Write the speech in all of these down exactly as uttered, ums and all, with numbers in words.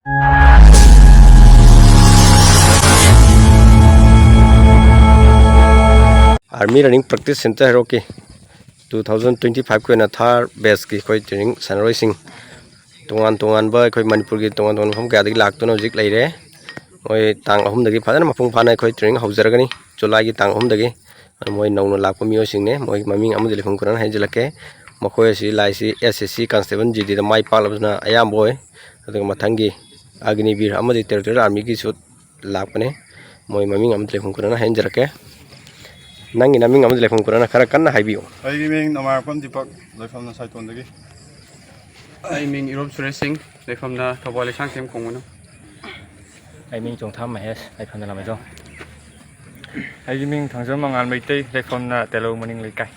Army Running Practice Center ꯍꯩꯔꯣꯛꯀꯤ two thousand twenty five ꯀꯤ ꯑꯣꯏꯅ third batch ꯀꯤ ꯑꯩꯈꯣꯏ training ꯁꯥꯟꯅꯔꯣꯏꯁꯤꯡ ꯇꯣꯉꯥꯟ ꯇꯣꯉꯥꯟꯕ ꯑꯩꯈꯣꯏ ꯃꯅꯤꯄꯨꯔꯒꯤ ꯇꯣꯉꯥꯟ ꯇꯣꯉꯥꯟꯕ ꯃꯐꯝ ꯀꯌꯥꯗꯒꯤ ꯂꯥꯛꯇꯨꯅ ꯍꯧꯖꯤꯛ ꯂꯩꯔꯦ꯫ ꯃꯣꯏ ꯇꯥꯡ ꯑꯍꯨꯝꯗꯒꯤ ꯐꯖꯅ ꯃꯄꯨꯡ ꯐꯥꯅ ꯑꯩꯈꯣꯏ training ꯍꯧꯖꯔꯒꯅꯤ꯫ July ꯒꯤ ꯇꯥꯡ ꯑꯍꯨꯝꯗꯒꯤ꯫ ꯑꯗꯨ ꯃꯣꯏ ꯅꯧꯅ ꯂꯥꯛꯄ ꯃꯤꯑꯣꯏꯁꯤꯡꯅꯦ꯫ ꯃꯣꯏꯒꯤ ꯃꯃꯤꯡ ꯑꯃꯗꯤ ꯂꯩꯐꯝ ꯈꯔꯅ ꯍꯥꯏꯖꯤꯜꯂꯛꯀꯦ꯫ ꯃꯈꯣꯏ ꯑꯁꯤ ꯂꯥꯛꯏꯁꯤ S S C Constable G D ꯗ ꯃꯥꯏ ꯄꯥꯛꯂꯕꯁꯤꯅ ꯑꯌꯥꯝꯕ ꯑꯣꯏ꯫ ꯑꯗꯨꯒ ꯃꯊꯪꯒꯤ ꯑꯒꯅꯤꯕꯤꯔ ꯑꯃꯗꯤ Territorial Army ꯒꯤꯁꯨ ꯂꯥꯛꯄꯅꯦ꯫ ꯃꯣꯏ ꯃꯃꯤꯡ ꯑꯃꯗꯤ ꯂꯩꯐꯝ ꯈꯔꯅ ꯍꯥꯏꯖꯔꯛꯀꯦ꯫ ꯅꯪꯒꯤ ꯅꯃꯤꯡ ꯑꯃꯗꯤ ꯂꯩꯐꯝ ꯈꯔꯅ ꯈꯔ ꯀꯟꯅ ꯍꯥꯏꯕꯤꯌꯨ꯫ ꯑꯩꯒꯤ ꯃꯤꯡ ꯅꯣꯡꯃꯥꯏꯔꯥꯛꯄꯝ ꯗꯤꯄꯛ, ꯂꯩꯐꯝꯅ ꯁꯥꯏꯇꯣꯟꯗꯒꯤ꯫ ꯑꯩ ꯃꯤꯡ ꯏꯔꯣꯝ ꯁꯨꯔꯦꯁ ꯁꯤꯡ, ꯂꯩꯐꯝꯅ ꯊꯧꯕꯥꯜ ꯂꯩꯁꯥꯡꯊꯦꯝ ꯈꯣꯡꯃꯅꯨ꯫ ꯑꯩ ꯃꯤꯡ ꯆꯣꯡꯊꯥꯝ ꯃꯍꯦꯁ, ꯂꯩꯐꯝꯅ ꯂꯥꯃꯩꯗꯣꯡ꯫ ꯑꯩꯒꯤ ꯃꯤꯡ ꯊꯥꯡꯖꯝ ꯃꯉꯥꯜ ꯃꯩꯇꯩ, ꯂꯩꯐꯝꯅ ꯇꯦꯂꯧ ꯃꯅꯤꯡ ꯂꯩꯀꯥꯏ꯫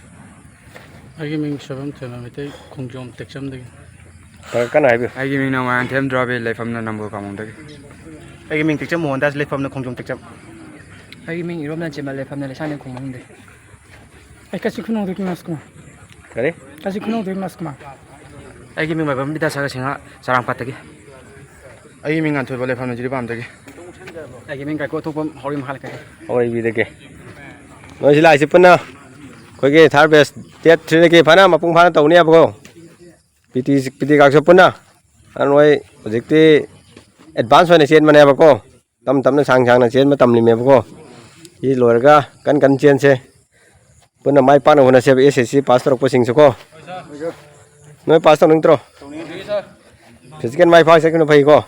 ꯑꯩꯒꯤ ꯃꯤꯡ ꯁꯣꯏꯕꯝ ꯊꯣꯏꯃ ꯃꯩꯇꯩ, ꯈꯣꯡꯖꯣꯝ ꯇꯦꯛꯆꯝꯗꯒꯤ꯫ ꯈꯔ ꯀꯟꯅ ꯍꯥꯏꯕꯤꯌꯨ꯫ ꯑꯩꯒꯤ ꯃꯤꯡ ꯅꯣꯡꯃꯥꯏꯊꯦꯝ ꯗ꯭ꯔꯥꯕꯤ, ꯂꯩꯐꯝꯅ ꯅꯝꯕꯣꯜ ꯈꯥꯃꯣꯡꯗꯒꯤ꯫ ꯑꯩꯒꯤ ꯃꯤꯡ ꯇꯦꯛꯆꯝ ꯃꯣꯍꯟ ꯗꯥꯁ, ꯂꯩꯐꯝꯅ ꯈꯣꯡꯖꯣꯝ ꯇꯦꯛꯆꯝ꯫ ꯑꯩꯒꯤ ꯃꯤꯡ ꯏꯔꯣꯝꯅ ꯆꯦꯃꯜ, ꯂꯩꯐꯝꯅ ꯂꯩꯁꯥꯡꯊꯦꯝ ꯈꯣꯡꯃꯅꯨꯡꯗꯒꯤ꯫ ꯑꯩ ꯀꯛꯆꯤꯡ ꯈꯨꯅꯧꯗꯒꯤ ꯔꯥꯖꯀꯨꯃꯥꯔ꯫ ꯀꯔꯤ? ꯀꯛꯆꯤꯡ ꯈꯨꯅꯧꯗꯒꯤ ꯔꯥꯖꯀꯨꯃꯥꯔ꯫ ꯑꯩꯒꯤ ꯃꯤꯡ ꯃꯥꯏꯕꯝ ꯕꯤꯗ꯭ꯌꯥꯁꯥꯒꯔ ꯁꯤꯡꯍ, ꯆꯔꯥꯡꯄꯥꯠꯇꯒꯤ꯫ ꯑꯩꯒꯤ ꯃꯤꯡ ꯉꯥꯟꯊꯣꯏꯕ, ꯂꯩꯐꯝꯅ ꯖꯤꯔꯤꯕꯥꯝꯗꯒꯤ꯫ ꯑꯩꯒꯤ ꯃꯤꯡ ꯀꯥꯏꯀꯨ ꯑꯊꯣꯛꯄꯝ, ꯍꯥꯎꯔꯩ ꯃꯈꯥ ꯂꯩꯀꯥꯏꯗꯒꯤ꯫ ꯍꯥꯎꯔꯩꯕꯤꯗꯒꯤ꯫ ꯅꯣꯏ ꯁꯤ ꯂꯥꯛꯏꯁꯤ ꯄꯨꯟꯅ ꯑꯩꯈꯣꯏꯒꯤ third batch, date three ꯗꯒꯤ ꯐꯅ ꯃꯄꯨꯡ ꯐꯥꯅ ꯇꯧꯅꯤ ꯍꯥꯏꯕꯀꯣ꯫ PT, PT ꯀꯥꯡꯁꯨ ꯄꯨꯟꯅ꯫ ꯑꯗꯨ ꯅꯣꯏ ꯍꯧꯖꯤꯛꯇꯤ advance ꯑꯣꯏꯅ ꯆꯦꯟꯕꯅꯦꯕꯀꯣ꯫ ꯇꯞ ꯇꯞꯅ ꯁꯥꯡ ꯁꯥꯡꯅ ꯆꯦꯟꯕ ꯇꯝꯂꯤꯃꯦꯕꯀꯣ꯫ ꯁꯤ ꯂꯣꯏꯔꯒ ꯀꯟ ꯀꯟ ꯆꯦꯟꯁꯦ꯫ ꯄꯨꯟꯅ ꯃꯥꯏ ꯄꯥꯛꯅ ꯍꯣꯠꯅꯁꯦꯕ, S S C pass ꯇꯧꯔꯛꯄꯁꯤꯡꯁꯨꯀꯣ꯫ ꯅꯣꯏ pass ꯇꯧꯅꯤꯡꯗ꯭ꯔꯣ? Physical ꯃꯥꯏ ꯄꯥꯛꯆꯈꯤꯕꯅ ꯐꯩꯀꯣ꯫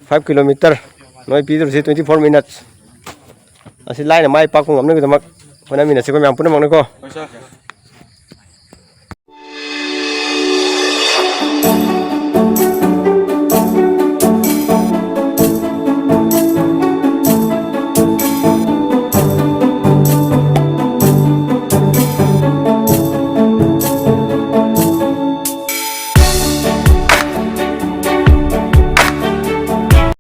Five kilometer ꯅꯣꯏ ꯄꯤꯗꯧꯔꯤꯁꯤ twenty four minutes꯫ ꯑꯁꯤ ꯂꯥꯏꯅ ꯃꯥꯏ ꯄꯥꯛꯄ ꯉꯝꯅꯕꯒꯤꯗꯃꯛ ꯍꯣꯠꯅꯃꯤꯟꯅꯁꯤ ꯑꯩꯈꯣꯏ ꯃꯌꯥꯝ ꯄꯨꯝꯅꯃꯛꯅꯀꯣ꯫